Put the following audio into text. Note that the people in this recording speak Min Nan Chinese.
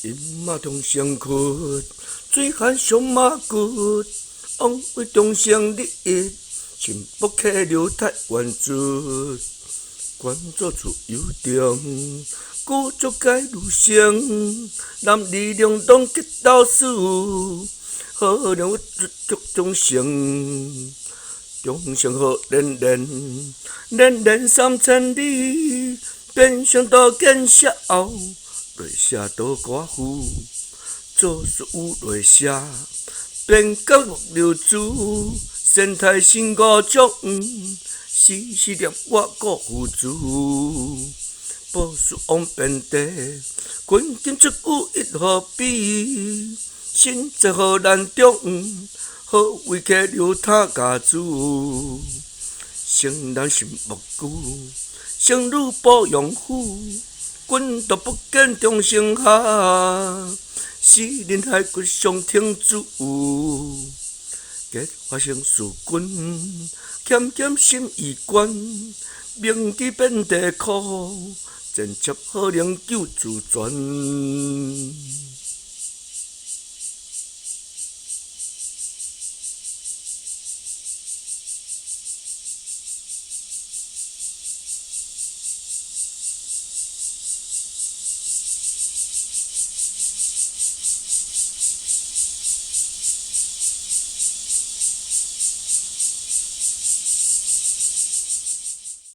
陰馬中生窟，水旱上馬骨，王位中生利益，心腹客流太原出，官做出有定，古足改如生，男兒兩當結道士，好良足忠誠，忠誠好連連，連連三千里，變成多見笑。淚下多寡婦，做事有淚下，變覺流珠，身體身五種，時時念我顧付主，報事往遍地，困境出有一何比？身在河南中，好為客流他家主，生男心木久，生女保養夫。君都不見中生下，死人骸骨上停住。結發生事君，謙謙心意懸，明知遍地苦，前切好能救自全。